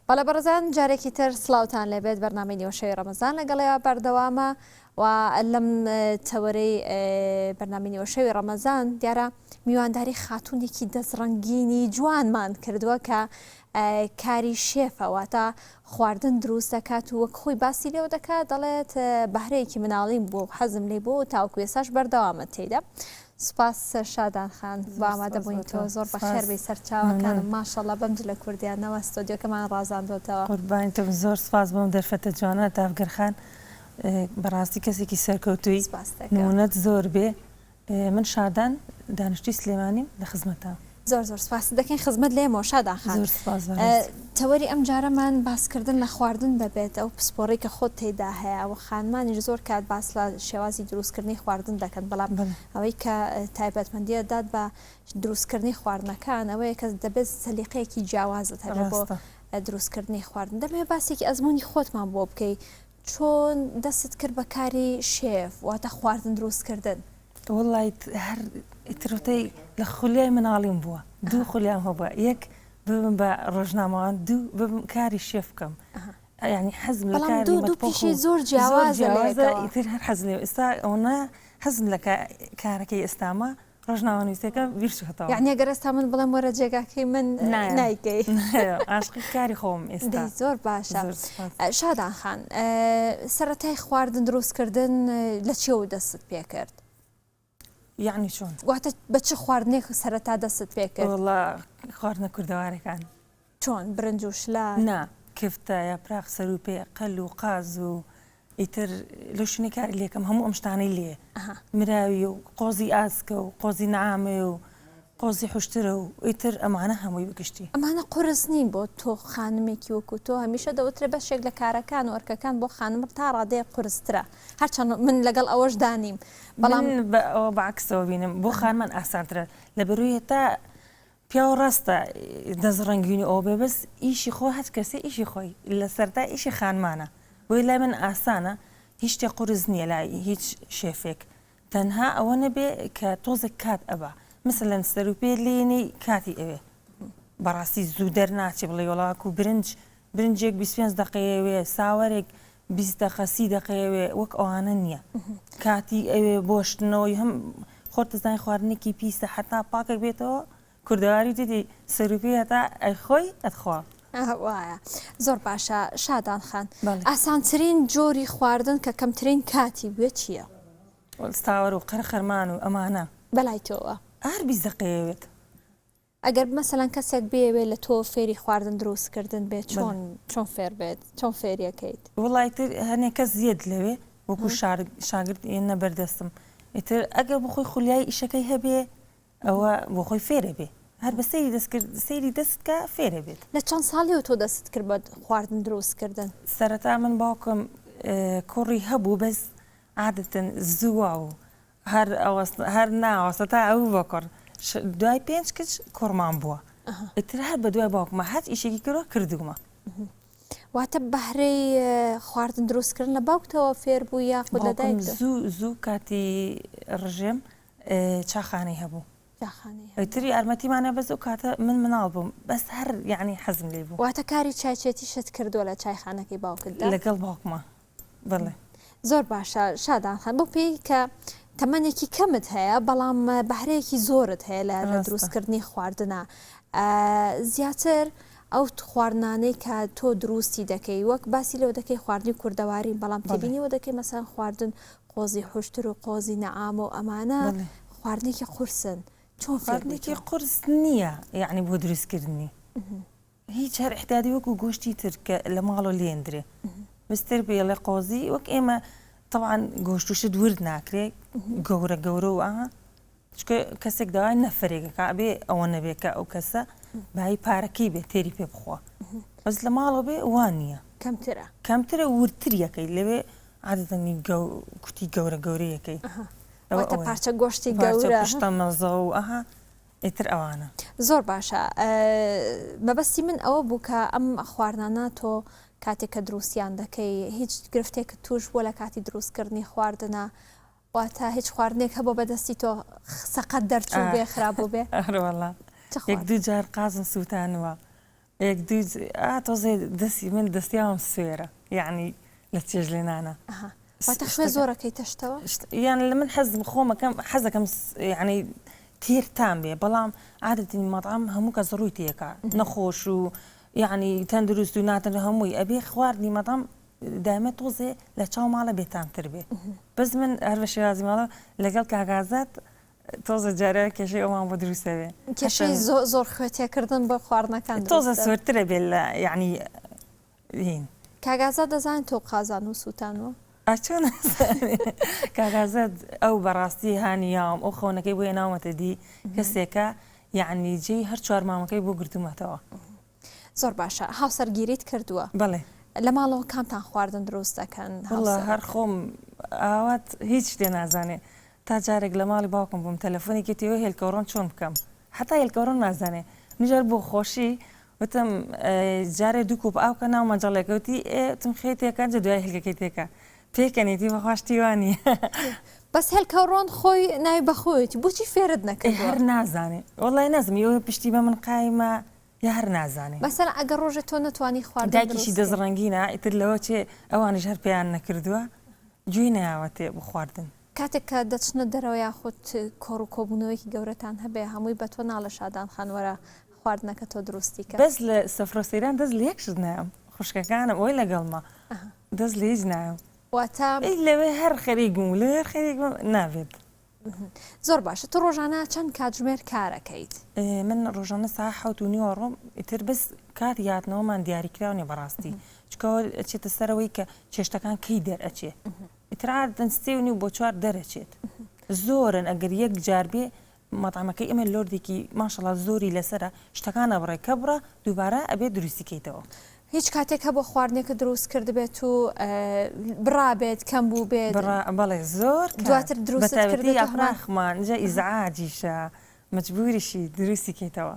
بەڵێ بەڕێزان جارێکی تر سڵاوتان لێبێت بەرنامەی نیوەشەوی ڕەمەزان لەگەڵەوە بەردەوامە و لەم تەوەرەی بەرنامەی نیوەشەوی ڕەمەزان دیارە میوانداری خاتونێکی دەستڕەنگینی جوانمان کردووە کە کاری شێفە واتە خواردن دروست دەکات و وەک خۆی باسی لێوە دەکات دەڵێت بەهرەیەکی مناڵیم بوو حەزم لێ بوو تاوەکو ئێستاش بەردەوامە تێیدا سوپاس شادان خان بۆ ئامادە بوونی تۆ زۆر بەخێر بێی سەرچاوەکانم ماشەڵا بەم جلە کوردیانەوە ستۆدیۆکەمان ڕازاندۆتەوە. قوربانی تۆ بم زۆر سوپاس بۆم دەرفەتە جوانە تاڤگەر خان بەڕاستی کەسێکی سەرکەوتووی سوپاست دەکەم. نمونەت زۆر بێ من شادان دانیشتووی سلێمانیم لە خزمەتام. زۆر زۆر سپاست دەکەین خزمەت لێمەوە شادان خان. زۆر سپاس بەڕێز. تەوەری ئەم جارەمان باسکردن لە خواردن دەبێت ئەو پسپۆڕەی کە خۆت تێیدا هەیە و خانمانیش زۆر کات باس لە شێوازی دروستکردنی خواردن دەکەن بەڵام ئەوەی کە تایبەتمەندی دەدات بە دروستکردنی خواردنەکان ئەوەیە کە دەبێت سەلیقەیەکی جیاوازت هەبێت بۆ دروستکردنی خواردن دەمەوێت باسێکی ئەزموونی خۆتمان بۆ بکەی چۆن دەستت کرد بە کاری شێف واتە خواردن دروستکردن؟ وەڵای هەر ئیترۆتەی لە خولیای مناڵیم بووە دوو خولیام هەبووە یەک ببم بە ڕۆژنامەوان دوو ببم کاری شێف بکەم یعنی حەزم لە بەڵام کاری دوو دوو مەتبەخ پیشەی و زۆر زۆر جیاوازە لە جیاوازە یەکەوە. ئیتر هەر حەزم لێ ئێستا ئەوەنە حەزم لە کارەکەی ئێستامە ڕۆژنامەنووسەکە بیرچۆتەوە. یەعنی ئەگەر ئێستا من بڵێم وەرە جێگاکەی من نایەم نایکەی. نایەم عاشقی کاری خۆمم ئێستا. دەی زۆر باشە. زۆر سوپاس. شادان خان سەرەتای خواردن دروستکردن لە چیەوە دەستت پێکرد؟ یەعنی چۆن؟ واتە بە چ خواردنێک سەرەتا دەستت پێکرد؟ وەڵا خواردنە کوردەوارەکان. چۆن؟ برنج و شلە؟ نا کفتە، یاپراخ، سەروپێ، قەل و قاز و ئیتر لەو شوێنەی کاری لێکەم هەموو ئەم شتانەی لێیە مراوی و قۆزی ئاسکە و قۆزی نەعامەیە و قۆزی حوشترە و ئیتر ئەمانە هەمووی بەگشتی. ئەمانە قورس نین بۆ تۆ خانمێکی وەکو تۆ هەمیشە دەوترێ بەشێک لە کارەکان و ئەرکەکان بۆ خانم تا ڕادەیەک قورسترە هەرچەند من لەگەڵ ئەوەشدا نیم بەڵام. من بە ئەوە بە عەکسەوە بینم بۆ خانمان ئاسانترە لەبەرئەوەی هەتا پیاو ڕاستە دەست ڕەنگین و ئەوە بێ بەس ئیشی خۆ هەچ کەسێ ئیشی خۆی لە سەرتا ئیشی خانمانە بۆیە لای من ئاسانە هیچ شتێ قورس نییە لای هیچ شێفێک تەنها ئەوە نەبێ کە تۆزێک کات ئەبا مەسەلەن سەروپێ لێنەی کاتی ئەوێ بەڕاستی زوو دەرناچێ بڵێ وەڵا وەکو برنج برنجێک 25 دقەیەوێ ساوەرێک 20 دقە سی دقەیەوێ وەک ئەوانە نییە کاتی ئەوێ بۆ شتنەوەی هەم خۆت دەزانی خواردنێکی پیسە حەتا پاکێک بێتەوە کوردەواری دیدی سەروپێی هەتا ئەیخۆی ئەتخوا. وایە زۆر باشە شادان خان ئاسانترین جۆری خواردن کە کەمترین کاتی بوێ چییە؟ ساوەر و قەرەخەرمان و ئەمانە. بەلای تۆوە؟ هەر 20 دەقەیەوێت. ئەگەر مەسەلەن کەسێک بیەوێت لە تۆ فێری خواردن دروست کردن بێت چۆن چۆن فێر بێت چۆن فێریەکەیت؟ وەڵا ئیتر هەنێ کەس یەت لەوێ وەکو شاگرد یەنە بەردەستم ئیتر ئەگەر بۆخۆی خولیای ئیشەکەی هەبێ ئەوە بۆخۆی فێرە بێ هەر بە سەیری دەست کرد سەیری دەست کە فێرە بێت. لە چەند ساڵیەوە تۆ دەستت کرد بە خواردن دروست کردن؟ سەرەتا من باوکم کوڕی هەبوو بەس عادەتەن زوو واو هەر ئەوەست هەر ناوەستە تا ئەو بە کوڕ دوای پێنج کچ کوڕمان بووە ئیتر هەر بە دوای باوکمە هەر ئیشێکی کردوە کردومە. واتە بەهرەی خواردن دروستکردن لە باوکتەوە فێر بووی یاخود لە باوکم دایکتەوە؟ زوو زوو کاتی ڕژێم چاخانەی هەبوو چاخانەی هەبوو. ئیتر یارمەتیمانە بەس ئەو کاتە من مناڵ بووم بەس هەر یەعنی حەزم لێی بوو. واتە کاری چایچێتیشت کردووە لە چایخانەکەی باوکتدا؟ لەگەڵ باوکما بەڵێ. زۆر باشە شادان خان بەو پێی کە تەمەنێکی کەمت هەیە بەڵام بەهرەیەکی زۆرت هەیە لە لە دروستکردنی خواردنە زیاتر ئەو خواردنانەی کە تۆ دروستی دەکەی وەک باسی لەوە دەکەی خواردنی کوردەواری بەڵام تێبینیەوە دەکەی مەسەن خواردن قۆزی حوشتر و قۆزی نەعامە و ئەمانە خواردنێکی قورسن چۆن خواردنێکی قورس نییە یعنی بۆ دروستکردنی هیچ هەر ئیعتیادی وەکو گۆشتی تر کە لە ماڵەوە لێندرێ مستر بێڵێ قۆزی وەک ئێمە تەوان گۆشت و شت ورد ناکرێ گەورە گەورە و ئاها چکە کەسێک داوای نەفرێکەکە بێ ئەوە نەبێ کە ئەو کەسە بای پارەکەی بێ تێری پێ بخوا بەس لە ماڵەوە بێ وان نییە کەمترە کەمترە وردتریەکەی لەوێ عادەتەنی کوتی گەورە گەورەیەکەی واتە پارچە گۆشتی گەورە پشتە مەزە و ئەها ئیتر ئەوانە. زۆر باشە مەبەستی من ئەوە بوو کە ئەم خواردنانە تۆ کاتێک کە دروستیان دەکەی هیچ گرفتێکت توش بووە لە کاتی دروستکردنی خواردنە واتە هیچ خواردنێک هەبووە بەدەستی تۆ سەقەت دەرچوو بێ خراپ بوو بێ ئەرەوەڵا یەک دوو جار قازم سووتانوە. یەک دوو ئا تۆزێ دەستی من دەستیاوم سوێرە یعنی لە چێژ لێنانە. ئەها واتە خوێ زۆر ئەکەیتە شتەوە؟ یان لە من حەز خۆمەکەم حەزەکەم یعنی تێر تام بێ بەڵام عادەتی مەطعم هەموو کەس ڕووی تێکا نەخۆش و یعنی تەندروست و ناتەن هەمووی ئەبێ خواردنی مەطعم دایمە تۆزێ لە چاو ماڵە بێتامتر بێ بەس من هەر بە شێوازی ماڵە لەگەڵ کاک ئازاد تۆزە جارە کێشەی ئەومان بۆ دروستە بێ کێشەی زۆر خوێ تێکردن بۆ خواردنەکان تۆزە سوورترە بێ لە یعنی هین. کاک ئازاد دەزانێت تۆ قازان و سوتانوە؟ ئا چۆن ئەزانێ کاک ئازاد ئەو بەڕاستی هانی یاوم ئەو خەونەکەی بۆ هێناومەتە دی کەسێکە یەعنی جێی هەر چوار مامەکەی بۆ گرتوومەتەوە. زۆر باشە هاوسەرگیریت کردووە؟ بەڵێ. لە ماڵەوە کامتان خواردن دروست دەکەن؟ وەڵا هەر خۆم ئاوات هیچ شتێ نازانێ تا جارێک لە ماڵی باوکم بووم تەلەفۆنی کردی ئەوە هێلکەوڕۆن چۆن بکەم هەتا هێلکەوڕۆن نازانێ منیش هەر بۆ خۆشی وتم جارێ دوو کوپ ئاو کە ناو مەجەڵێکە وتی ئێ وتم خێ تێکە جە دوای هێلکەکەی تێکە پێکەنیتی بەخوا شتی وا نییە. بەس هێلکە ڕۆن خۆی ناوی بەخۆیەتی بۆچی فێرت نەکردووە؟ هەر نازانێ وەڵای نازم ئەوە پشتی بە من قایمە یا هەر نازانێ. مەسەلەن ئەگەر ڕۆژێ تۆ نەتوانی خواردن دروست دایکیشی دەست ڕەنگینە ئیتر لەوە چێ ئەوانیش هەر پێیان نەکردووە گوێی نەیاوەتێ بۆ خواردن. کاتێک کە دەچنە دەرەوە یاخود کۆڕ و کۆبوونەوەیەکی گەورەتان هەبێ هەمووی بە تۆ ناڵێ شادان خان وەرە خواردنەکە تۆ دروستی کە. بەس لە سفرە سەیران دەست لە یەک شت نایەم خوشکەکانم ئەوەی لەگەڵمە دەست لە هیچ نایەم. واتە. ئەی لەوێ هەر خەریک بووم و لەوێ هەر خەریک بووم نابێت. زۆر باشە تۆ ڕۆژانە چەند کاتژمێر کارەکەیت؟ من ڕۆژانە ساعە حەوت و نیوە ڕۆم ئیتر بەس کاتی هاتنەوەمان دیاریکراو نیە بەڕاستی چونکە ئەوە ئەچێتە سەرەوەی کە چێشتەکان کەی دەرئەچێ ئیتر عادەتەن سێ و نیو بۆ چوار دەرەچێت زۆرن ئەگەر یەک جار بێ مەتعەمەکەی ئێمە لۆردێکی ماشەڵا زۆری لەسەرە شتەکان ئەبڕێ کە بڕا دووبارە ئەبێ دروستی کەیتەوە. هیچ کاتێک هەبووە خواردنێکت دروست کردبێت و بڕابێت کەم بووبێت؟ بڕا بەڵێ زۆر کات دواتر دروستت بەتایبەتی کردبێت و هەمان یاپراخمان جا ئیزعاجیشە مەجبوریشی دروستی کەیتەوە.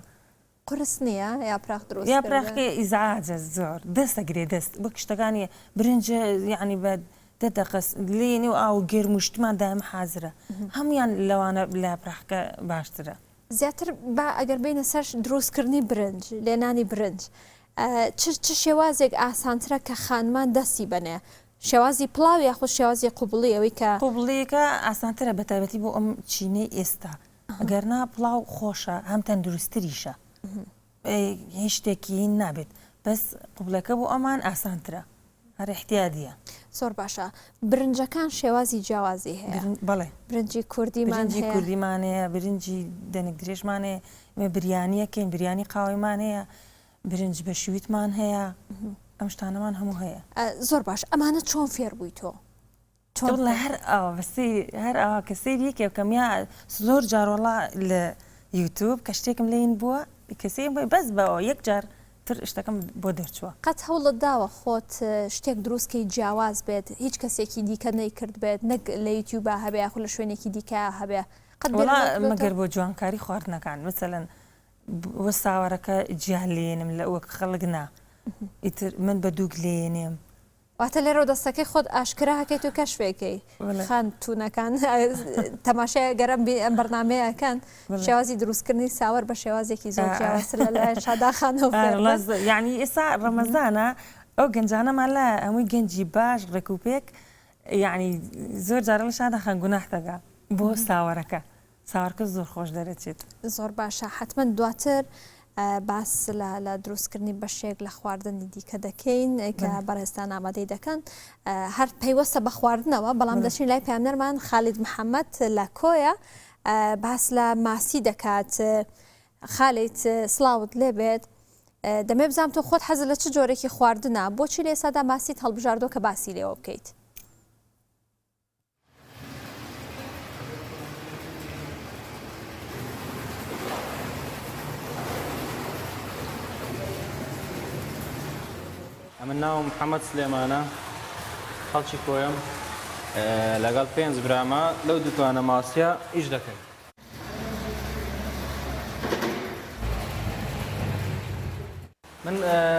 قورس نییە یاپراخ دروست کردن؟ یاپراخکەی ئیزعاجە زۆر دەست ئەگرێ دەست وەک شتەکانی برنج یەعنی بە دە دەقە لێنی و ئاو و گەرم و شتمان دایمە حازرە هەموویان لەوانە لە یاپراخەکە باشترە. زیاتر با ئەگەر بێینە سەر دروست کردنی برنج لێنانی برنج چ چ شێوازێک ئاسانترە کە خانمان دەستی بەنێ شێوازی پڵاو یاخود شێوازی قوبڵی ئەوەی کە. قوبڵیەکە ئاسانترە بەتایبەتی بۆ ئەم چینەی ئێستا گەرنا پڵاو خۆشە هەم تەندروستتریشە هیچ شتێکی هین نابێت بەس قوبڵەکە بۆ ئەمان ئاسانترە هەر احتیادیە. زۆر باشە برنجەکان شێوازی جیاوازی هەیە بەڵێ برنجی کوردیمان برنجی کوردیمان هەیە برنجی دەنک درێژمان هەیە ئێمە بریانیەکەین بریانی قاوەیمان هەیە برنج بە شویتمان هەیە ئەم شتانەمان هەموو هەیە. زۆر باش ئەمانە چۆن فێر بووی تۆ؟ چۆن وەڵا هەر ئاوا بە سەیری هەر ئاوا کە سەیری یەکێ بکەم یا زۆر جار وەڵا لە یوتوب کە شتێکم لێ بووە کە سەیرم بووە بەس بە ئەوە یەک جار تر شتەکەم بۆ دەرچووە. قەت هەوڵت داوە خۆت شتێک دروست کەی جیاواز بێت هیچ کەسێکی دیکە نەیکردبێت نەک لە یوتیوبا هەبێ یاخود لە شوێنێکی دیکە هەبێ قەت بیرت وەڵا لەوە کردۆتەوە؟ مەگەر بۆ جوانکاری خواردنەکان مەسەلەن وە ساوەرەکە جیا لێنم لە وەک خەڵک نا ئیتر من بە دووگ لێنێم واتە لێرەوە دەستەکەی خۆت ئاشکرا ئەکەیت و کەشفێکەی خان تونەکان تەماشای گەر ئەم ئەم بەرنامەیە ئەکەن شێوازی دروستکردنی ساوەر بە شێوازێکی زۆر جیاوازتر لە لایەن شادا خانەوە فێر بن. یعنی ئێستا ڕەمەزانە ئەو گەنجانەمان لایە هەمووی گەنجی باش ڕێک و پێک یعنی زۆر جارە لە شادا خان گوناح دەگا بۆ ساوەرەکە ساوەرکە زۆر خۆش دەرەچێت. زۆر باشە حەتمەن دواتر باس لە لە دروستکردنی بەشێک لە خواردنی دیکە دەکەین کە بەڕێزتان ئامادەی دەکەن هەر پەیوەستە بە خواردنەوە بەڵام دەچین لای پامنەرمان خالید محەممەد لە کۆیە باس لە ماسی دەکات خالید سڵاوت لێبێت دەمێ بزانام تۆ خۆت حەز لە چ جۆرێکی خواردنە بۆچی لە ئێستادا ماسیت هەڵبژاردۆ کە باسی لێوە بکەیت؟ ئەمن ناوم محەمەد سلێمانە خەڵکی کۆیەم لەگەڵ پێنج برامە لەو دوکانە ماسیە ئیش دەکەین. من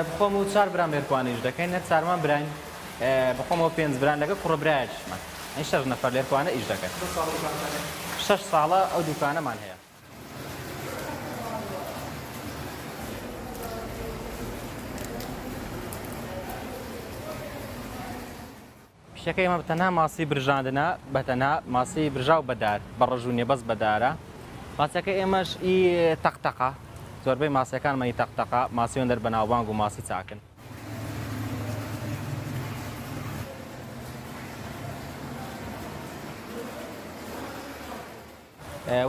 بخۆم و چار برام لێرکوان ئیش دەکەین هەر چارمان براین بخۆمەوە پێنج بران لەگەڵ کوڕە برایەکیشمان ئەی شەش نەفەر لێرکوانە ئیش دەکەن شەش ساڵە ئەو دوکانەمان هەیە. ماسیەکە ئێمە تەنها ماسی برژاندنە بە تەنها ماسی برژاو بەدار بە ڕژوو نیە بەس بەدارە ماسیەکە ئێمەش ئی تەقتەقە زۆربەی ماسیەکانمان ئی تەقتەقە ماسی وەندەر بەناوبانگ و ماسی چاکن.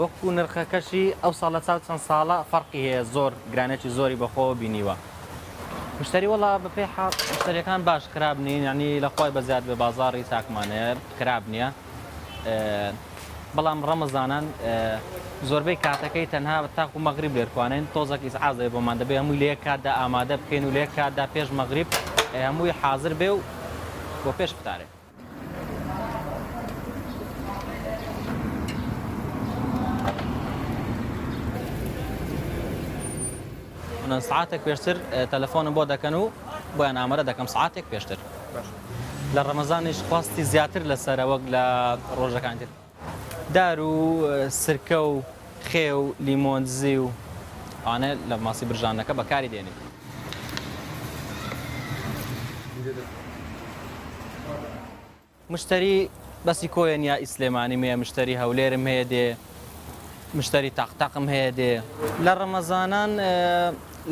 وەکو نرخەکەشی ئەو ساڵ لە چاو چەند ساڵە فەرقی هەیە زۆر گرانێکی زۆری بەخۆوە بینیوە مشتری وەڵا بەپێی حاڵ مشتریەکان باش خراپ نین یعنی لە خوای بەزیاد بێ بازاڕی چاکمان هەیە خراپ نییە بەڵام ڕەمەزانان زۆربەی کاتەکەی تەنها تاکو مەغریب لێرکوانین تۆزەک ئیزعاج دەبێ بۆمان دەبێ هەمووی لە یەک کاتدا ئامادە بکەین و لە یەک کاتدا پێش مەغریب هەمووی حاضر بێ و بۆ پێش فتارێ. من سعاتێک پێشتر تەلەفۆنم بۆ دەکەن و بۆیان ئامادە دەکەم سعاتێک پێشتر. لە ڕەمەزانیش خواستی زیاتر لەسەرە وەک لە ڕۆژەکانی تر. دار و سرکە و خێ و لیمۆن دزی و ئەوانە لە ماسی برژاندنەکە بەکاری دێنین. مشتەری بەسی کۆیە نیە ئی سلێمانیم هەیە مشتەری هەولێرم هەیە دێ مشتەری تەق تەقم هەیە دێ لە ڕەمەزانان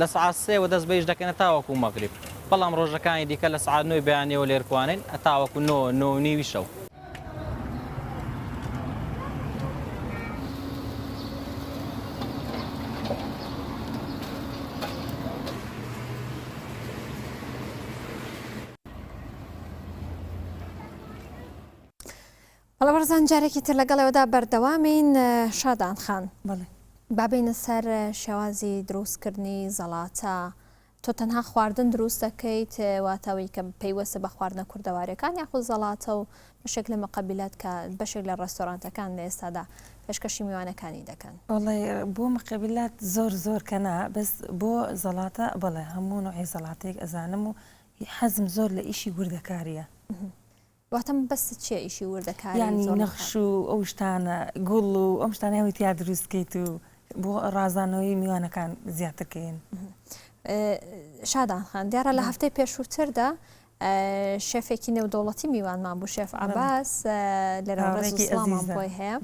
لە سەعات سێوە دەست بە ئیش دەکەنە تاوەکو مەغریب بەڵام ڕۆژەکانی دیکە لە سەعات نۆی بەیانیەوە لێرکوانین تاوەکو نۆ نۆ و نیوی شەو. بەڵێ بەڕێزان جارێکی تر لەگەڵ ئێوەدا بەردەوامین شادان خان بەڵێ با بێینە سەر شێوازی دروستکردنی زەڵاتە تۆ تەنها خواردن دروست دەکەیت واتە ئەوەی کە پەیوەستە بە خواردنە کوردەواریەکان یاخود زەڵاتە و بەشێک لە مقەبیلات کە بەشێک لە ڕێستۆرانتەکان لە ئێستادا پێشکەشی میوانەکانی دەکەن. وەڵی بۆ مقەبیلات زۆر زۆر کە نا بەس بۆ زەڵاتە بەڵێ هەموو نوعی زەڵاتەیەک ئەزانم و حەزم زۆر لە ئیشی وردەکاریە. واتە مەبەستت چیە ئیشی وردەکاری یانی زۆر نەخش و ئەو شتانە گوڵ و ئەم شتانە هەمووی تیا دروست کەیت و بۆ ڕازانەوەی میوانەکان زیاتر کەین. شادان خان دیارە لە هەفتەی پێشووتردا شێفێکی نێودەوڵەتی میوانمان بوو شێف عەباس لێرە ڕێز و سڵاومان بۆی هەیە.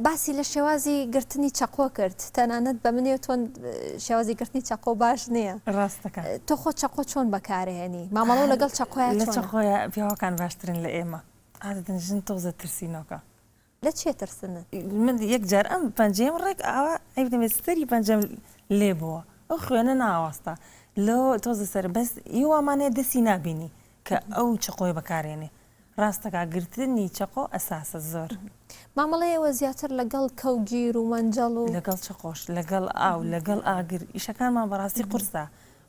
باسی لە شێوازی گرتنی چەقۆ کرد تەنانەت بە منی و تۆن شێوازی گرتنی چەقۆ باش نییە. ڕاستەکە. تۆ خۆ چەقۆ چۆن بەکارهێنی؟ مامەڵەو لەگەڵ چەقۆیا چۆنە؟ لە چەقۆیا پیاوەکان باشترن لە ئێمە. عادەتەن ژن تۆزە ترسینۆکە. لە چێ ترسنن؟ من یەک جار ئەم پەنجەیەم ڕێک ئاوا عەیب نەبێت سەری پەنجەم لێ بووە ئەو خوێنە ناوەستا لۆ تۆزە سەر بەس ئی وامان هەیە دەستی نابینی کە ئەو چەقۆیە بەکارێنێ ڕاستەکا گرتنی چەقۆ ئەساسە زۆر. مامەڵەی ئێوە زیاتر لەگەڵ کەوگیر و مەنجەڵ و. لەگەڵ چەقۆش لەگەڵ ئاو لەگەڵ ئاگر ئیشەکانمان بەڕاستی قورسە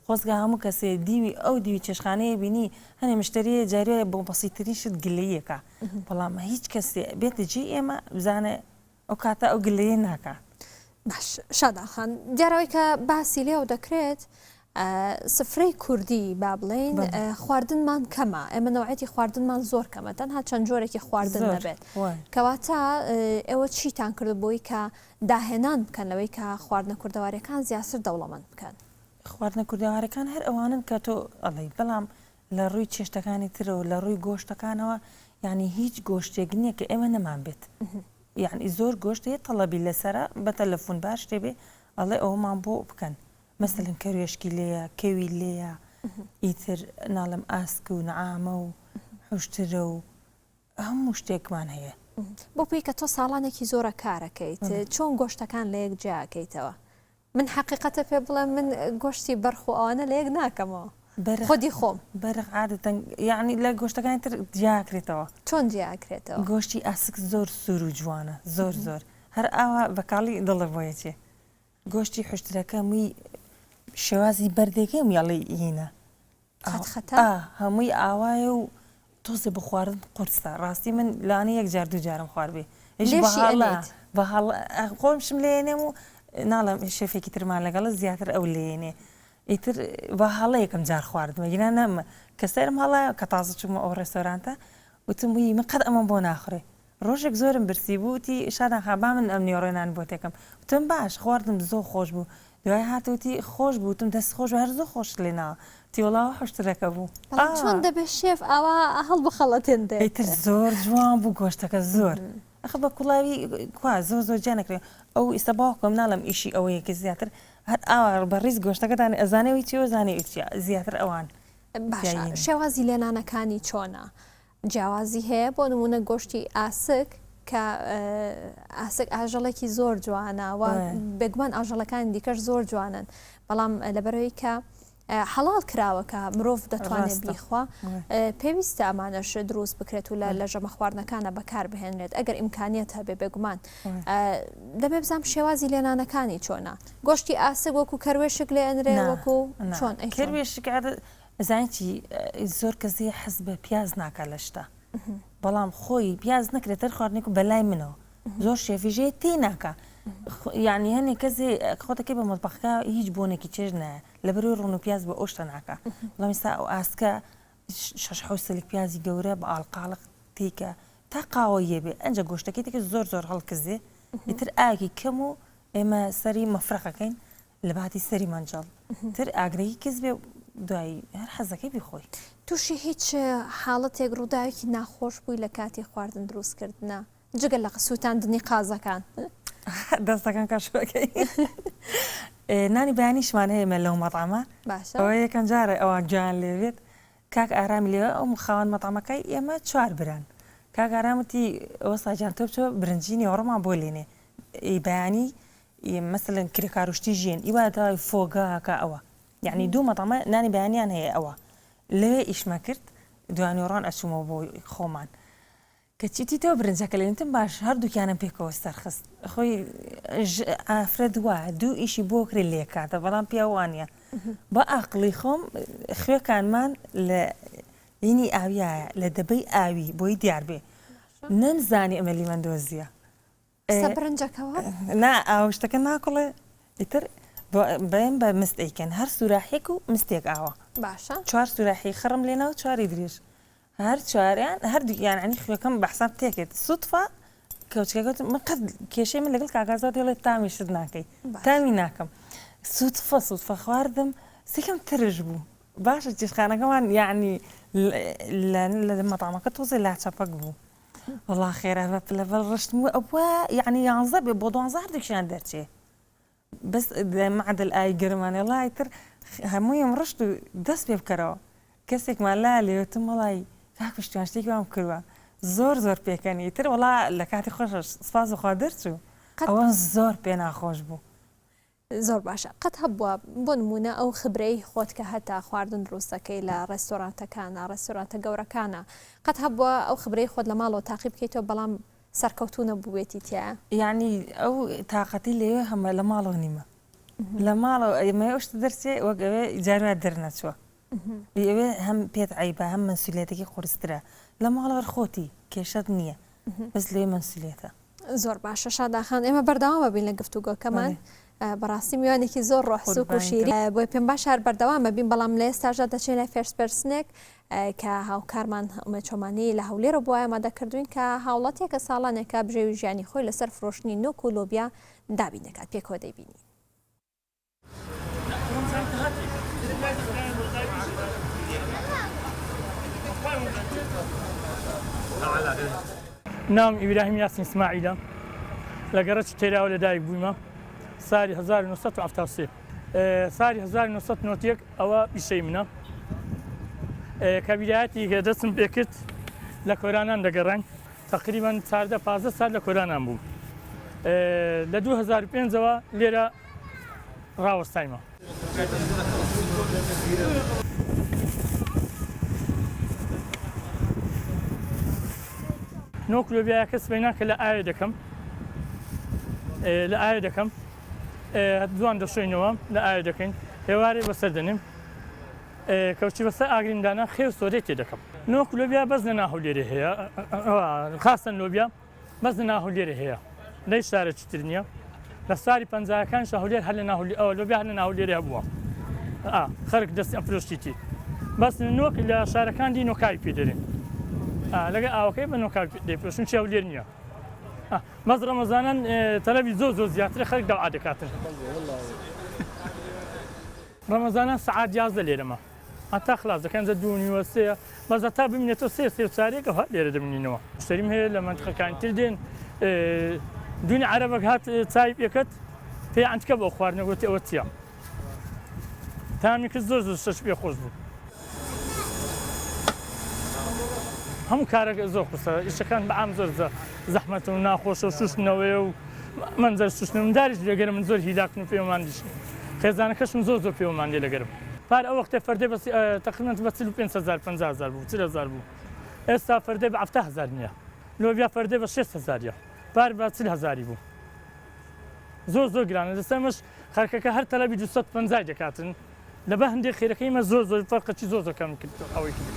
خۆزگا هەموو کەسێ دیوی ئەو دیوی چێشتخانەیە بینی هەنێ مشتەری هەیە جاری وایە بۆ بەسیترین شت گلەییەکا بەڵام هیچ کەسێ بێتە جێی ئێمە بزانێ ئەو کاتە ئەو گلەیە ناکا. باش شادان خان دیارە ئەوەی کە باسی لێوە دەکرێت سفرەی کوردی با بڵێین خواردنمان کەمە ئێمە نەوعێتی خواردنمان زۆر کەمە تەنها چەند جۆرێکی خواردن نەبێت کەواتە ئێوە چیتان کرد بۆی کە داهێنان بکەن لەوەی کە خواردنە کوردەواریەکان زیاتر دەوڵەمەند بکەن؟ خواردنە کوردەوارەکان هەر ئەوانەن کە تۆ ئەڵێی بەڵام لە ڕووی چێشتەکانی ترەوە لە ڕووی گۆشتەکانەوە یعنی هیچ گۆشتێک نییە کە ئێمە نەمان بێت یعنی زۆر گۆشت هەیە تەڵەبی لەسەرە بە تەلەفۆن باش شتێ بێ ئەڵێ ئەوەمان بۆ بکەن مەسەلەن کەروێشکی لێیە کەوی لێیە ئیتر ناڵێم ئاسک و نەعامە و حوشترە و هەموو شتێکمان هەیە. بۆ پێی کە تۆ ساڵانێکی زۆرە کارەکەیت چۆن گۆشتەکان لە یەک جیاکەیتەوە؟ من حەقیقەتە پێ بڵێم من گۆشتی بەرخ و ئەوانە لە یەک ناکەمەوە خودی خۆم. بەرخ عادەتەن یەعنی لە گۆشتەکانی تر جیاکرێتەوە. چۆن جیاکرێتەوە؟ گۆشتی ئاسک زۆر سوور و جوانە زۆر زۆر هەر ئاوا بە کاڵی دڵت بۆی ئەچێ. گۆشتی حوشترەکە مووی شێوازی بەردێکەی مووی هینە خەت خەتە؟ ئا هەمووی ئاوایە و تۆزێ بۆ خواردن قورسە ڕاستی من لەوانەیە یەک جار دوو جارم خواردبێ هیچ لێشی بە هەڵە ئەنێیت؟ بە هەڵە خۆمشم لێنێم و ناڵێم شێفێکی ترمان لەگەڵە زیاتر ئەو لێنێ ئیتر بە هەڵە یەکەم جار خواردمە گینا نەم کە سەرم هەڵە کە تازە چوومە ئەو ڕێستۆرانتە وتم وی من قەت ئەمەم بۆ ناخورێ ڕۆژێک زۆرم برسی بوو وتی شادان خان با من ئەم نیوەڕۆی نان بۆ تێکەم وتم باش خواردم زۆر خۆش بوو دوای هات وتی خۆش بوو وتم دەست خۆش بێ هەر زۆر خۆشت لێ ناوە. تیوەڵا حوشترەکە بوو. بەڵام چۆن دەبێ شێف ئاوا هەڵبخەڵەتێندرێت؟ ئیتر زۆر جوان بوو گۆشتەکە زۆر. ئەخە بە کوڵاوی کوا زۆر زۆر جیا نەکرێ ئەو ئیستا باوکم ناڵێم ئیشی ئەوەیە کە زیاتر هەر ئاوا بە ڕیز گۆشتەکە دانێ ئەزانێ ئەوی چیە و ئەزانێ ئەوی چیە زیاتر ئەوان باشە شێوازی لێنانەکانی چۆنە؟ جیاوازی هەیە بۆ نمونە گۆشتی ئاسک کە ئاسک ئاژەڵێکی زۆر جوانە و بێگومان ئاژەڵەکانی دیکەش زۆر جوانن بەڵام لەبەرەوەی کە حەڵاڵ کراوە کە مرۆڤ دەتوانێت بیخوا پێویستە ئەمانەش دروست بکرێت و لە ژەمە خواردنەکانە بەکار بهێنرێت ئەگەر ئیمکانیت هەبێ بێگومان دەبێ بزانم شێوازی لێنانەکانی چۆنە گۆشتی ئاسک وەکو کەروێشک لێ ئەنرێ وەکو چۆن کەروێشک ئەزانی چی زۆر کەس هەیە حەز بە پیاز ناکات لە شتا بەڵام خۆی پیاز نەکرێت هەر خواردنێک بەلای منەوە زۆر شێفیش هەیە تێی ناکا یعنی هەنێک کەس هەیە خۆتەکەی بە مەتبەخەکە هیچ بۆنێکی چێژ نایە لەبەرەوەی ڕۆن و پیاز بە ئەو شتە ناکا بەڵام ئێستا ئەو ئاسکە شەش حەوت سەلک پیازی گەورە بە ئاڵقاڵق تێیکە تا قاوەییە بێ ئەنجا گۆشتەکەی تێکە زۆر زۆر هەڵکزێ ئیتر ئاوێکی کەم و ئێمە سەری مەفرەقەکەین لە باتی سەری مەنجەڵ تر ئاگرەکی کز بێ دوایی هەر حەزەکەی بیخۆی. توشی هیچ حاڵەتێک ڕووداوێکی ناخۆش بووی لە کاتی خواردن دروست کردنا جگە لە سووتاندنی قازەکان؟ دەستەکان کەشفەکەی نانی بەیانیشمان هەیە مە لەو مەتعەمە باشە ئەوە یەکەم جارە ئەوان گوێیان لێ بێت کاک ئارامی لێوە ئەو خاوەن مەتعەمەکەی ئێمە چوار بران کاک ئارام وتی وەستا گیان تۆ بچۆ برنجی نێوەڕۆمان بۆ لێنێ ئی بەیانی مەسەلەن کرێکار و شتی ژیەن ئی وایە تەواوی فۆگاکە ئەوە یعنی دوو مەتعەمە نانی بەیانیان هەیە ئەوە لەوێ ئیشمە کرد دوانیوەڕان ئەچوومەوە بۆ خۆمان کەچی تۆ برنجەکە لێ وتم باش هەردووکیانم پێکەوە سەرخست خۆی ئافرەت وایە دوو ئیشی بۆ کرێ لێکاتە بەڵام پیاو وانە بە ئاقڵی خۆم خوێکانمان لە ینی ئاویایە لە دەبەی ئاوی بۆی دیار بێ نەمزانی ئەمە لیمەندۆزیە سە برنجەکەوە؟ نا ئاو شتەکە ناکوڵێ ئیتر بەێن بە مست ئەیکەن هەر سوراحێک و مستێک ئاوە باشە چوار سوراحی خڕم لێنا و چواری درێژ هەر چواریان هەردووکیان عنی خوێکەم بە حساب تێکرد سوتفە کەوچکەکە وتم من قەت کێشەی من لەگەڵ کاک ئازاد دەڵێ تامی شت ناکەی تامی ناکەم سوتفە سوتفە خواردم سێکەم ترش بوو باشە چێشتخانەکەمان یعنی لە مەتامەکە تۆزێ لاچەپەک بوو وەڵا خێرا بە پلە بەل ڕشتم و ئەوە یعنی یانزە بێ بۆ دوانزە هەردووکیان دەرچێ بەس معدل ئاوی گەرمانێ وەڵا ئیتر هەموویم ڕشت و دەست پێ بکەرەوە کەسێکمان لا لێ وتم وەڵای کاک پشتیوان شتێکی وام کردوە زۆر زۆر پێکەنی ئیتر وەڵا لە کاتی خۆش سپاس بەخوا دەرچوو ئەوە زۆر پێ ناخۆش بوو. زۆر باشە قەت هەبووە بۆ نموونە ئەو خبرەی خۆت کە هەتا خواردن دروست دەکەی لە ڕێستۆرانتەکانا ڕێستۆرانتە گەورەکانا قەت هەبووە ئەو خبرەی خۆت لە ماڵەوە تاقی بکەیتەوە بەڵام سەرکەوتوو نەبووبێتی تیایا؟ یەعنی ئەو تاقەتی لەوێ هەمە لە ماڵەوە نیمە لە ماڵەوە ئەمەوێ ئەو شتە دەرچێ وەک ئەوێ جار وایە دەرنەچووە ئەوێ هەم پێت عەیبە هەم مەنسولیەتەکەی قورسترە لە ماڵەوە هەر خۆتی کێشەت نییە بەس لەوێ مەنسولیەتە. زۆر باشە شادا خان ئێمە بەردەوام ئەبین لە گفتوگۆکەمان بەڕاستی میوانێکی زۆر ڕۆح سوک و شیری بۆیە پێم باشە هەر بەردەوام ئەبین بەڵام لە ئێستاشدا دەچین لای first person ێک کە هاوکارمان ئومێد چۆمانی لە هەولێرەوە بۆ ئامادە کردوین کە هاوڵاتیەکە ساڵانێکە بژێوی ژیانی خۆی لەسەر فرۆشتنی نۆک و لۆبیا دابین دەکات پێکەوە دەیبینین. ناوم ئیبراهیم یاسین سماعیلە لە گەڕەکی تەیراوە لەدایک بوویمە ساری 1973 ساری 1991 ئەوە پیشەی منە کە ویلایەتی دەستم پێکرد لە کۆرانان دەگەڕاین تەقریبەن چاردە پازدە سال لە کۆرانان بووم لە 2005ەوە لێرە ڕاوەستایمە. نۆک لۆبیایەکە سبەینان کە لە ئاوێ دەکەم لە ئاوێ دەکەم دوان دەشۆینەوە لە ئاوێ دەکەین هێوارێ بەسەر دەنێم کەوچی بەسەر ئاگریم دانا خێو سۆدەی تێ دەکەم. نۆک لۆبیا بەس لە ناهولێرێ هەیە خاستەن لۆبیا بەس لە ناهولێرێ هەیە لە هیچ شارێکی تر نییە لە ساری پەنجاکانیش هەولێر هەر لە ناهولی ئەوە لۆبیا هەر لە ناهولێرێ هەبووە ئا خەرک دەستی ئەفرۆشتیتی بەس نۆک لە شارەکان دی نۆکاوی پێ دەرێن ئا لەگە ئاوەکەی بە نۆکاوی دەیفرۆشن چی هەولێر نییە بەس ڕەمەزانان تەلەبی زۆر زۆر زیاترە خەرک دەوعا دەکاتن. ڕەمەزانان سەعات 11 لێرەمە. هەتا خلاص دەکەن جە دوو نیوە سێ بەس هەتا بمینێتەوە سێ سێ و چارێک ئەوها لێرە دەمینینەوە. مشتەریم هەیە لە مەنتقەکانی تر دێن دوینی عەرەبەک هات چای پێکەت پێی عەنتکە بۆ خواردنە گۆتی ئەوە چیە تامی کرد زۆر زۆر شەش پێ خۆش بوو. هەموو کارەک زۆر قورسە ئیشەکان بە عام زۆر زەحمەتە و ناخۆشە و شوشتنەوەیە و مەنزەر شوشتن منداریش لەگەرم من زۆر هیلاکن و پێوەماندیشن خێزانەکەشم زۆر زۆر پێوەماندێ لەگەرم پار ئەو وەختێ فەردێ بەس تقریبا بە 45 هەزار 50 هەزار بوو 40 هەزار بوو ئێستا فەردێ بە 70 هەزار نییە لۆبیا فەردێ بە 60 هەزاریە پار بە 40 هەزاری بوو زۆر زۆر گرانە لەسەر مەش خەرکەکە هەر تەلەبی 250 دەکاتن لەبە هەندێک خێرەکەی مە زۆر زۆر فەرقەکی زۆر زۆر کەم کرد ئەوەی کرد.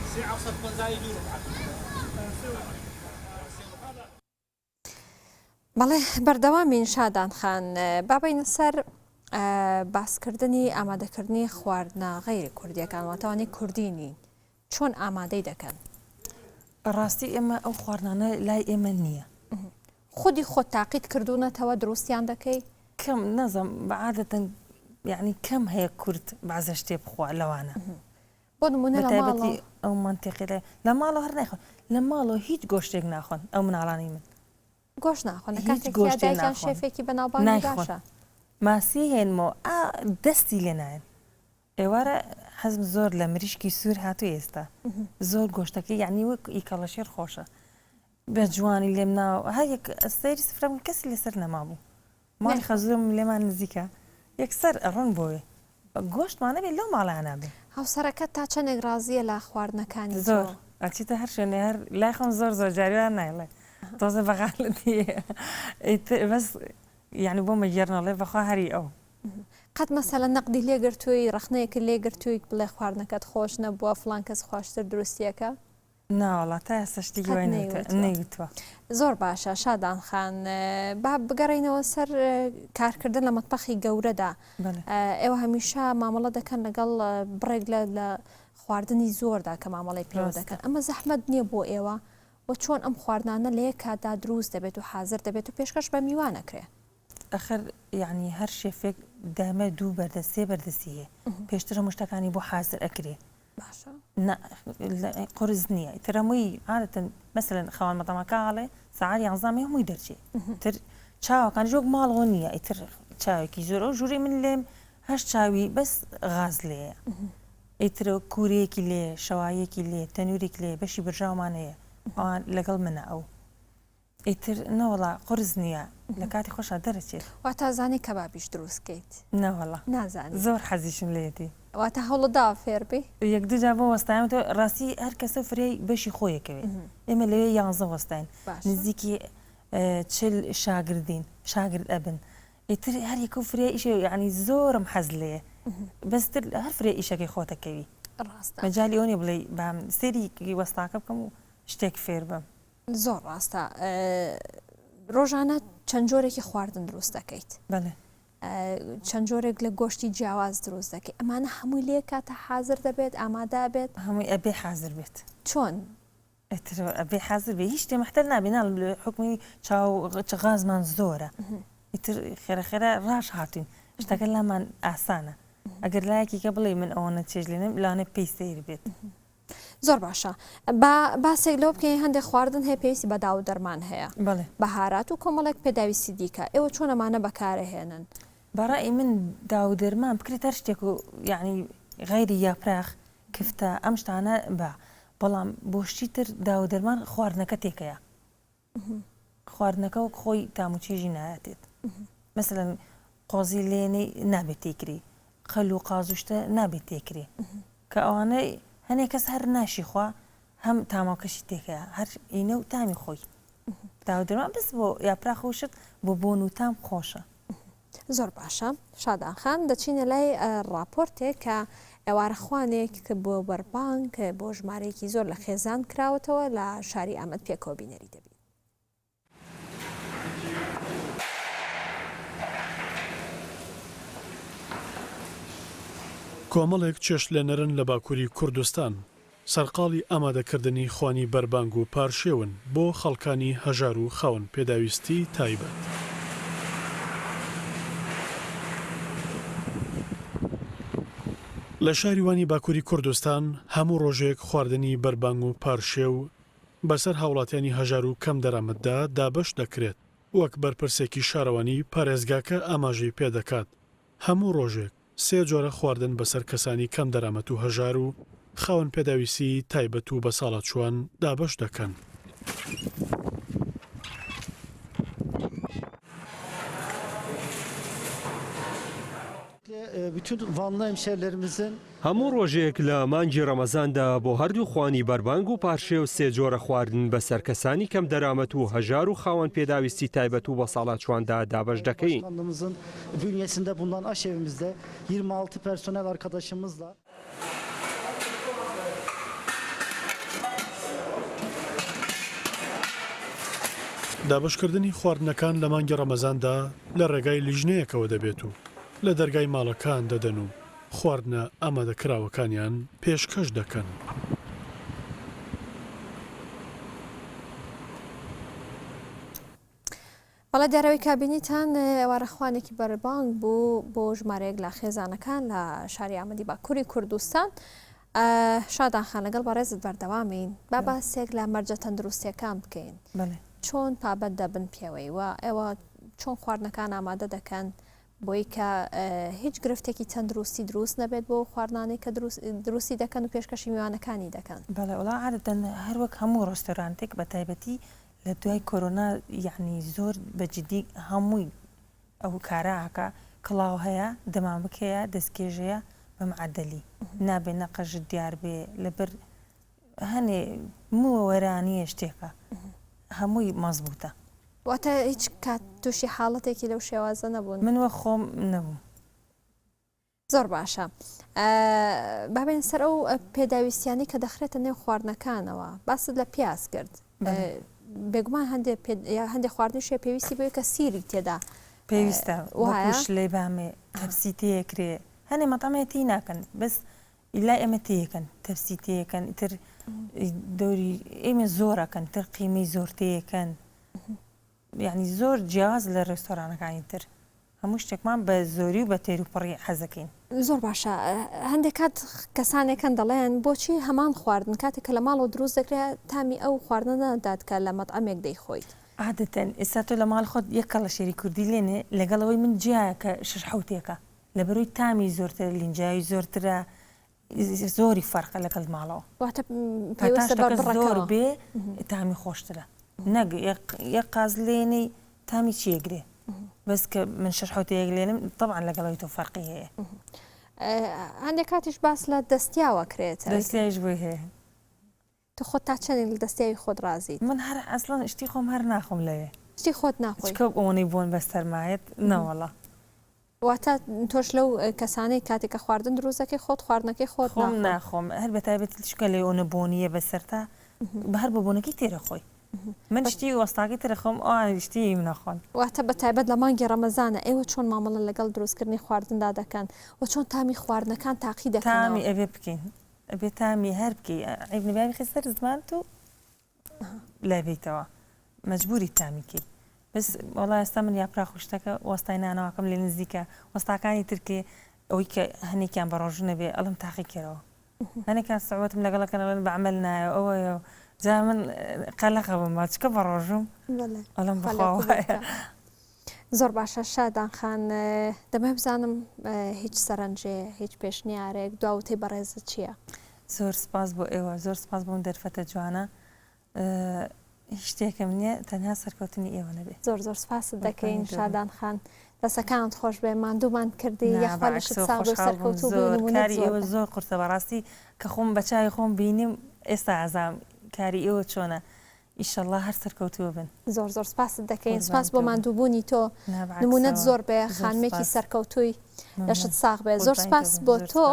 بەڵێ بەردەوامین شادان خان با بینە سەر باسکردنی ئامادەکردنی خواردنە غەیری کوردیەکان واتەوانی کوردی نین چۆن ئامادەی دەکەن؟ ڕاستی ئێمە ئەو خواردنانە لای ئێمە نییە. خودی خۆت تاقیت کردوونەتەوە دروستیان دەکەی؟ کەم نازم بەعادەتەن یعنی کەم هەیە کورد بەعزە شتێ بخوا لەوانە. بۆ نمونە لە ماڵەوە؟ ئەو مەنتیقی لە ماڵەوە هەر نایخۆن لە ماڵەوە هیچ گۆشتێک ناخۆن ئەو مناڵانەی من. گۆشت ناخۆن لە کاتێکیا دایکیان شێفێکی بەناوبانگی باشە. ماسی هێنمەوە ئا دەستی لێ نایەن. ئێوارە حەزم زۆر لە مریشکی سوور هاتوو ئێستا زۆر گۆشتەکەی یعنی وەک ئی کەڵەشێر خۆشە بە جوانی لێم ناوە هەر یەک سەیری سفرەم کەسی لەسەر نەمابوو ماڵی خەزورم لێمان نزیکە یەکسەر ئەڕۆن بۆێ گۆشتمانە بێ لەو ماڵیانە بێ. هاوسەرەکەت تا چەندێک ڕازییە لە خواردنەکانی تۆ؟ زۆر ئەچیتە هەر شوێنێ هەر لای خۆم زۆر زۆر جاری وا نایڵێ تۆزێ بەغالەتی ئیتر بەس یانی بۆم ئەگێڕنەڵێ بەخوا هەری ئەو. قەت مەسەلەن نەقدی لێ گرتووی ڕەخنەیەکت لێ گرتووی بڵێ خواردنەکەت خۆش نەبووە فڵان کەس خواشتر دروستیەکە؟ ناوەڵا تا ئێستا شتێکی قەت وای نەوتوە نەیوتوە. نەیوتوە. زۆر باشە شادان خان با بگەڕێینەوە سەر کارکردن لە مەتبەخی گەورەدا بەڵێ. ئێوە هەمیشە مامەڵە دەکەن لەگەڵ بڕێک لە لە خواردنی زۆردا کە مامەڵەی پێوە ڕاستە. دەکەن ئەمە زەحمەت نییە بۆ ئێوە و چۆن ئەم خواردنانە لە یەک کاتدا دروست دەبێت و حازر دەبێت و پێشکەش بە میوان ئەکرێ؟ ئەخر یەعنی هەر شێفێک دایمە دوو بەردەست سێ بەردەستی هەیە پێشتر هەموو شتەکانی بۆ حازر ئەکرێ باشە نا قورس نییە ئیتر هەمووی عادەتەن مەسەلەن خاوەن مەتەمەکە ئەڵێ سەعات یانزە هەمووی دەرچێ تر چاوەکانیش وەک ماڵەوە نییە ئیتر چاوێکی زۆر ئەو ژوورەی من لێم هەشت چاوی بەس غاز لێیە ئیتر کوورەیەکی لێ شەوایەکی لێ تەنورێک لێ بەشی برژاومان هەیە ئەوان لەگەڵ منە ئەو ئیتر نەوەڵا قورس نییە لە کاتی خۆشا دەرەچێت. واتا ئەزانی کەبابیش دروست کەیت؟ نەوەڵا نازانی. زۆر حەزیشم لێیەتی. واتا هەوڵت داوە فێر بی؟ یەک دوو جار بۆ وەستایم وتم ڕاستی هەر کەسە فریای بەشی خۆی ئەکەوێ ئێمە لەوێ یانزە وەستاین نزیکی 40 شاگردین شاگرد ئەبن ئیتر هەر یەکە و فریای ئیشێ یعنی زۆرم حەز لێیە بەس تر هەر فریای ئیشەکەی خۆتەکەوی ڕاستە مەجالی ئەوە نیە بڵێی با سەیری وەستاکە بکەم و شتێک فێر بم. زۆر ڕاستە ڕۆژانە چەند جۆرێکی خواردن دروست دەکەیت بەڵێ چەند جۆرێک لە گۆشتی جیاواز دروست دەکەی ئەمانە هەمووی لێ کاتە حاضر دەبێت ئامادە بێت هەمووی ئەبێ حاضر بێت چۆن ئیتر ئەبێ حاضر بێ هیچ شتێ مەحتەل نابێ ناڵێم لە حوکمی چاو غازمان زۆرە ئیتر خێرە خێرا ڕاش هاتوین شتەکە لامان ئاسانە ئەگەر لایەکی کە بڵێ من ئەوەنە چێژ لێنم لەوانەیە پێی سەیر بێت زۆر باشە با باسێک لەوە بکەین هەندێک خواردن هەیە پێویستی بە داو و دەرمان هەیە بەڵێ. بەهارات و کۆمەڵێک پێداویستی دیکە ئێوە چۆن ئەمانە بەکارئەهێنن؟ بە ڕەئی من داو و دەرمان بکرێت هەر شتێک و یەعنی غەیری یاپراخ کفتە ئەم شتانە با بەڵام بۆ شتی تر داو و دەرمان خواردنەکە تێکەیە خواردنەکە وەک خۆی تام و چێژی نایاتێت مەسەلەن قۆزی لێنەی نابێت تێکری قەل و قاز و شتە نابێت تێکری کە ئەوانە هەنێ کەس هەر ناشی خوا هەم تامەکەشی تێکەیە هەر ئینە و تامی خۆی داودرمان بەس بۆ یاپراخ و شت بۆ بۆن و تام خۆشە. زۆر باشە شادان خان دەچینە لای ڕاپۆرتێک کە ئێوارەخوانێک بۆ بەربانگ بۆ ژمارەیەکی زۆر لە خێزان کراوەتەوە لە شاری ئامەد پێکەوە بینەری دەبین. کۆمەڵێک چێشتلێنەرن لە باکووری کوردستان، سەرقاڵی ئامادەکردنی خوانی بەربانگ و پارشێون بۆ خەڵکانی هەژار و خاوەن پێداویستیی تایبەت. لە شاری وانی باکووری کوردستان هەموو ڕۆژێک خواردنی بەربانگ و پارشێو بەسەر هاوڵاتیانی هەژار و کەمدەرامەتدا دابەش دەکرێت، وەک بەرپرسێکی شارەوانی پارێزگاکە ئاماژەی پێدەکات، هەموو ڕۆژێک سێ جۆرە خواردن بەسەر کەسانی کەمدەرامەت و هەژار و خاوەن پێداویستیی تایبەت و بەساڵاچووان دابەش دەکەن. هەموو ڕۆژێک لە مانگی ڕەمەزاندا بۆ هەردوو خوانی بەربانگ و پارشێو سێ جۆرە خواردن بەسەر کەسانی کەمدەرامەت و هەژار و خاوەن پێداویستی تایبەت و بەساڵاچوواندا دابەش دەکەین. دابەشکردنی خواردنەکان لە مانگی ڕەمەزاندا لە ڕێگای لیژنەیەکەوە دەبێت و لە دەرگای ماڵەکان دەدەن و خواردنە ئامادەکراوەکانیان پێشکەش دەکەن. بەڵێ دیارەوەی کابینیتان ئێوارە خوانێکی بەربانگ بوو بۆ ژمارەیەک لە خێزانەکان لە شاری ئامەدی باکووری کوردستان شادان خان لەگەڵ بەڕێزت بەردەوامین با باسێک لە مەرجە تەندروستیەکان بکەین چۆن پابەند دەبن پێوەی و ئێوە چۆن خواردنەکان ئامادە دەکەن بۆی کە هیچ گرفتێکی تەندروستی دروست نەبێت بۆ خواردنانەی کە دروستی دەکەن و پێشکەشی میوانەکانی دەکەن. بەڵێ وەڵا عادەتەن هەر وەک هەموو ڕێستۆرانتێک بە تایبەتی لە دوای کۆرۆنا یەعنی زۆر بە جدی هەمووی ئەو کارە ئەکا کڵاو هەیە دەمامک هەیە دەستکێژ هەیە بە معەدەلی نابێ نە قژت دیار بێ لەبەر هەنێ مووە وەرانیە شتێکە هەمووی مەزبوتە. واتە هیچ کات تووشی حاڵەتێکی لەو شێوازە نەبوون؟ من وەک خۆم نەبووم. زۆر باشە با بێین سەر ئەو پێداویستیانەی کە دەخرێتە نێو خواردنەکانەوە باست لە پیاز کرد بێگومان هەندێک هەندێک خواردنیش هەیە پێویستی بۆیە کە سیری تێدا پێویستە وەکو شلەی بامێ تەپسی تێکرێ هەنێ مەتعەمێ تی ناکەن بەس لای ئێمە تێیەکەن تەپسی تێیەکەن ئیتر دەوری ئێمە زۆرەکەن تر قیمەی زۆر تێیەکەن یعنی زۆر جیاواز لە ڕێستۆرانەکانی تر هەموو شتێکمان بە زۆری و بە تێر و پڕی حەزەکەین. زۆر باشە هەندێک کات کەسانێک هەن دەڵێن بۆچی هەمان خواردن کاتێک کە لە ماڵەوە دروست دەکرێت تامی ئەو خواردنە نادات کە لە مەتعەمێک دەیخۆیت. عادەتەن ئێستا تۆ لە ماڵی خۆت یەک کەڵەشێری کوردی لێنێ لەگەڵ ئەوەی من جیایە کە شەش حەوتێکە لەبەرەوەی تامی زۆرترە لینجاوی زۆرترە زۆری فەرقە لەگەڵ ماڵەوە. واتە پەیوەستە بە بڕەکەوە. زۆر بێ تامی خۆشترە نەک یەک قاز لێنەی تامی چی ئەگرێ بەس کە من شەش حوتەیەک لێنم تەبعەن لەگەڵەوەی تۆ فەرقی هەیە. هەندێک کاتیش باس لە دەستیاوە کرێت. دەستیاویش بۆی هەیە. تۆ خۆت تا چەندێک لە دەستیاوی خۆت ڕازیت؟ من هەر ئەسڵەن شتی خۆم هەر ناخۆم لەوێ. شتی خۆت ناخۆی؟ چکە ئەوەنەی بۆن بەسەرمایەت نەوەڵا. واتە تۆش لەو کەسانەی کاتێک کە خواردن دروست دەکەی خۆت خواردنەکەی خۆت خۆم ناخۆم هەر بە تایبەتی چونکە لەوێ ئەونە بۆنییە بەسەرتا هەر بە بۆنەکەی تێرە خۆی من شتی وەستاکەی ترە خۆم ئەوان شتی منەخۆن. واتە بە تایبەت لە مانگی ڕەمەزانە ئێوە چۆن مامەڵە لەگەڵ دروستکردنی خواردندا دەکەن و چۆن تامی خواردنەکان تاقی دەکەنەوە؟ تامی ئەبێ بکەین ئەبێ تامی هەر بکەی عەیب نەبێ بیخەی سەر زمانت و لای بەیتەوە مەجبوری تامی کەی بەس وەڵا ئێستا من یاپراخ و شتەکە وەستای نانەواکەم لێ نزیکە وەستاکانی ترکێ ئەوەی کە هەنێکیان بە ڕۆژ نەبێ ئەڵم تاقی کەرەوە هەنێکان سعوەتم لەگەڵەکەن ئەڵێن بە عەمەل نایە ئەوەیە جا من قەلەقە بم چکە بە ڕۆژم ئەڵم بەخوا وایە. زۆر باشە شادان خان دەمەوێ بزانم هیچ سەرنجێ هیچ پێشنیارێک دوا وتەی بەڕێزت چییە؟ زۆر سپاس بۆ ئێوە زۆر سپاس بۆم دەرفەتە جوانە هیچ شتێکم نییە تەنها سەرکەوتنی ئێوە نەبێ زۆر زۆر سپاست دەکەین شادان خان دەسەکانت خۆش بێ ماندوومان کردی یاخوا لەشت ساغ بێ و سەرکەوتوو بی نموونەت کاری ئێوە زۆر قورسە بەڕاستی کە خۆم بە چاوی خۆم بینیم ئێستا ئازام کاری ئێوە چۆنە ئیشەڵا هەر سەرکەوتوو بن. زۆر زۆر سپاست دەکەین سپاس بۆ ماندووبوونی تۆ نمونەت زۆر بێ خانمێکی سەرکەوتووی لەشت ساغ بێ زۆر سپاس بۆ تۆ.